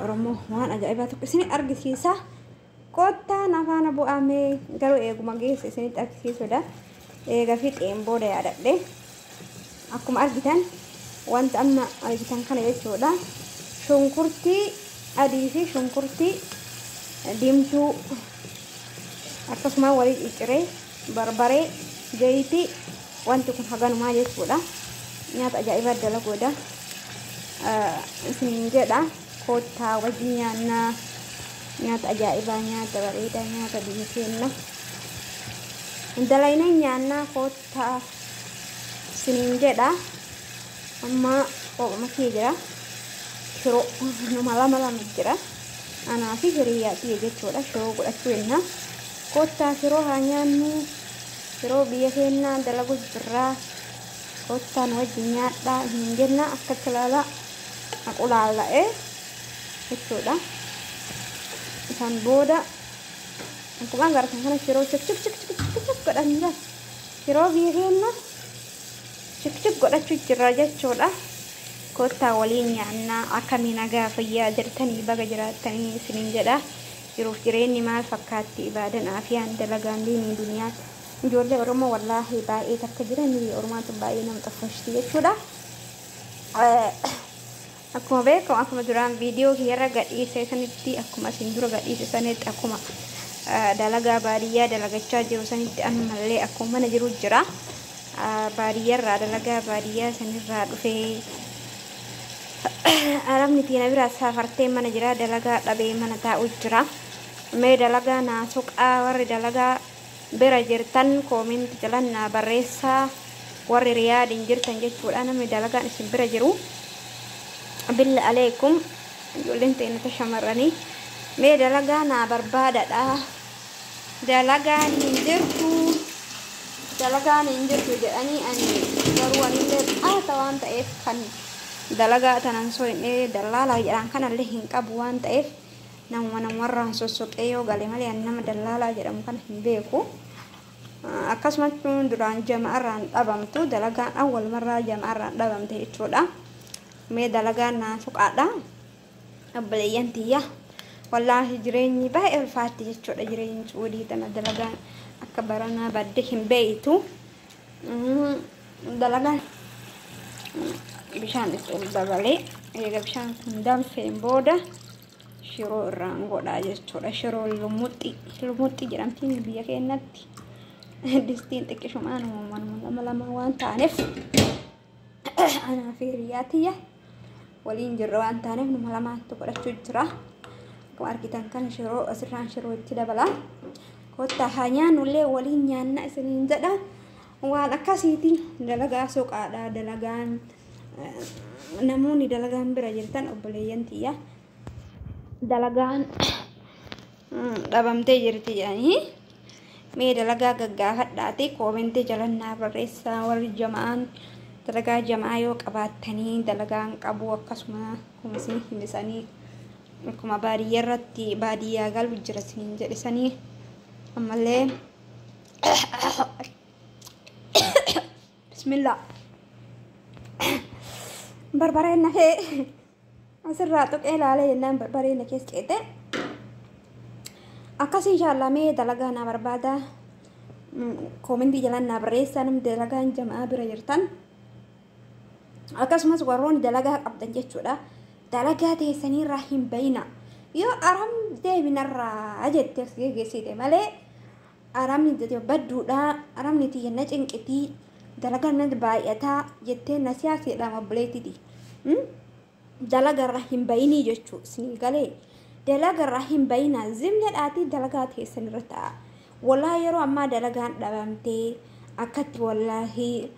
Oromoo waan ajaa'ibaa tokko isin argisiisa. Kottaa nafaana bu'amee garuu eeguma geesse isinitti argisiisudha. Eega fixeen booda yaadadhe. Akkuma argitan wanta amma argitan kana jechuudha. Shunkurtii adii fi shunkurtii diimtuu akkasuma walii cicciree barbaree zayitii wanti kun haganumaa jechuudha. Nyaata ajaa'ibaa dalagoodha. Isiniin jedha kottaa wajjin nyaannaa. Nyaata ajaa'ibaa, nyaata bareedaa, nyaata biyya keenya dalayna nyaannaa, kottaa isiniin jedha. Amma qophuma kee jira, shiroo numa lama lama jira, anaa fi hiriyyaa tiyya jechuudha. Shiroo godhachuu jenna, kottaa shiroo haa nyaannu. Shiroo biyya keenyaa dalagu jirraa, kottaa nu wajjin nyaadhaa hin jenna. Akkatti ilaalaa aqulaalla'ee jechuudha. Isaan booda akkuma agartan kana shiroo chik chik chik chik chik chik godhanira, shiroo biyya keenya chik chik godhachuu jirra jechuudha. Kottaa waliin nyaannaa. Akkamii, nagaa fayyaa jirtanii? Baga jiraattanii isiniin jedha. Jiruuf jireenyi maal fakkaatti? Ibaadan, afiyaan, dalagaan, diinii, duniyaa? Ijoollee Oromoo wallaahi baay'ee takka jiran biyya Oromaatu baay'ee nama xaffashti jechuudha. Akkuma beekamu, akkuma duraan viidiyoo kiyyarra gadhiise sanitti, akkuma isin dura gadhiise sanitti, akkuma dalagaa baadiyyaa dalagachaa jiru sanitti, ammallee akkuma mana jiru jira. Baadiyyaarraa dalagaa baadiyyaa sanirraa dhufee arabni tiina biraa safartee mana jira, dalagaa dhabee mana taa'u jira. Mee dalagaa naa soqaa, warri dalagaa bira jirtan koominti jalan naa barreessaa, warri Riyaadiin jirtan jechuudha, namni dalagaan isin bira jiru. Billa aleekum, ijoolleen ta'inata shamarranii mee dalagaa naa barbaadadha. Dalagaan hin jirtu, dalagaan hin jirtu jedhanii, ani garuu anillee xaata waan ta'eef kan dalagaa tanan so'inee dallaalaa jedhan kanallee hin qabu waan ta'eef, namuma namarraan sossoqee yoo gale malee ani nama dallaalaa jedhamu kana hin beeku. Akkasumas duraan jama'arraan dhabamtu, dalagaan awwalumarraa jama'arraan dhabamte jechuudha. Mee dalagaan naa soqaadha. Obboleeyyan tiyya. Wallaahi jireenyi baay'ee ulfaatti jechuudha, jireenyi Suudii tana dalagaan akka baranaa badde hin beeytu. Dalagaan bishaan itti ol dabalee, eega bishaan kun danfeen booda shiroo irraan godhaa jechuudha. Shiroo lumuxxi, lumuxxi jedhamti biyya keenyatti. Distiin xiqqishumaan uumamaan lama lama waan taaneef, anaa fi hiriyaa tiyya waliin jirra waan taaneef, numa lamaantu godhachuu jira. Akkuma argitan kan shiroo asirraan shiroo itti dabala. Kottaa haa nyaannullee, waliin nyaanna isiniin jedha. Waan akkasiitiin dalagaa soqaadha, dalagaan namoonni dalagaan bira jirtan obboleeyyan tiyya. Dalagaan dhabamtee jirti jedhanii, mee dalagaa gaggaafadhaati koomentii jalannaa barreessaa, warri jama'aan dalagaa jama'aa yoo qabaattanii. Dalagaan qabu akkasuma akkuma isin himisanii, akkuma baadiyyaa irratti baadiyyaa galu jira isiniin jedhisanii ammallee. Bismillah, barbareen nafee asirraa tuqee ilaalee jennaan barbareen na keessa ceete. Akkas inshaallah mee dalagaa naa barbaada, koomentii jalaan naa barreessaa, namni dalagaan jama'aa bira jirtan, akkasumas warroonni dalagaa qabdan jechuudha. Dalagaa teessaniirraa hin bayina. Yoo aram deebinarraa jettee as geggeessite malee, aramni badduudha, aramni tiyya na cinqitii, dalagaan na baay'ataa jettee na siyaaseedhaan obboleettiti. Dalagarraa hin bayinii jechuu isinii galee, dalagarraa hin bayinaa, zimnedhaatii dalagaa teessanirra ta'a. Wallaahi yeroo ammaa dalagaan dhabamtee akkatti, wallaahi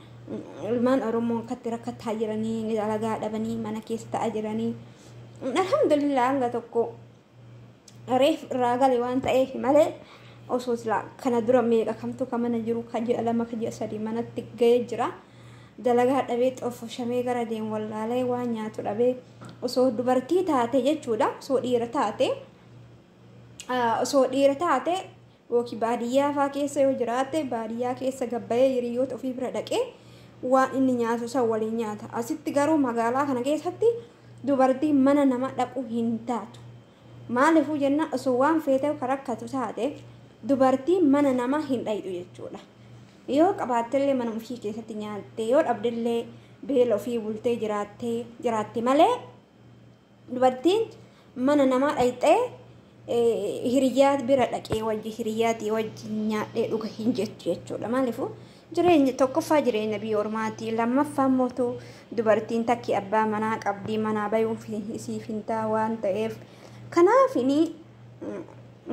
ilmaan Oromoo akkatti rakkataa jiranii, dalagaa dhabanii mana keessa ta'aa jiranii. Alhamdulillah, hanga tokko reef irraa gale waan ta'eef malee, osoo silaa kana dura meeqa kamtu ka mana jiru, ka ji'a 2, ka ji'a 3 manatti ga'ee jira. Dalagaa dhabee xoffoshamee gara deemu wallaalee, waan nyaatu dhabee, osoo dubartii taate jechuudha, osoo dhiira taate, osoo dhiira taate yookiin baadiyyaa faa keessa yoo jiraatte, baadiyyaa keessa gabbayee hiriyoota ofii bira dhaqee waan inni nyaatu san waliin nyaata. Asitti garuu magaalaa kana keessatti Dubartiin mana nama dhaqu hin taatu. Maaliifuu jenna, osoo waan feetee kan rakkatu taate dubartiin mana namaa hin dhayxu jechuudha. Yoo qabaattellee mana ofii keessatti nyaattee, yoo dhabdellee beela ofii bultee jiraattee jiraatte malee, dubartiin mana namaa dhayxee hiriyyaa bira dhaqee wajji hiriyyaatii wajji nyaadhee dhuga hin jettu jechuudha. Maaliifuu, jireenya tokkoffaa jireenya biyya ormaati, lammaffaa mootu dubartiin takki abbaa manaa qabdii, manaa bayuuf isiif hin ta'a waan ta'eef. Kanaafini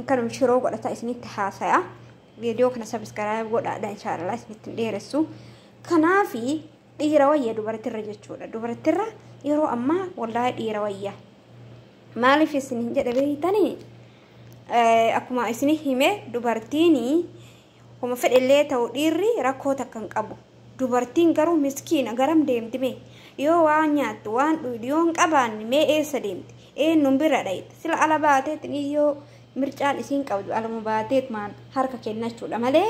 kanuma shiroo godhata isinitti haasaya. Viidiyoo kana subscribe godhaadha, inshaallah isinitti hin dheeressu. Kanaafi dhiira wayya dubartirra jechuudha. Dubartirra yeroo ammaa wallaahi dhiira wayya. Maaliif isin hin jedhe beeytanii? Akkuma isin hime, dubartiin homa fedhellee ta'u dhiirri rakkoo takka hin qabu. Dubartiin garuu miskiina, garam deemti mee? Yoo waan nyaattu waan dhugdu yoo hin qabaanne mee eessa deemti? Eenyuun bira dhayite? Sila ala baateet yoo mircaan isiin qabdu aluma baateet maan harka kennachuudha malee,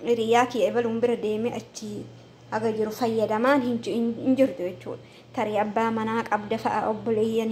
hiriyaa kiyya ebaluun bira deemee achi aga jiru fayyadamaan hin jirtu jechuudha. Tarii abbaa manaa qabda fa'a, obboleeyyan.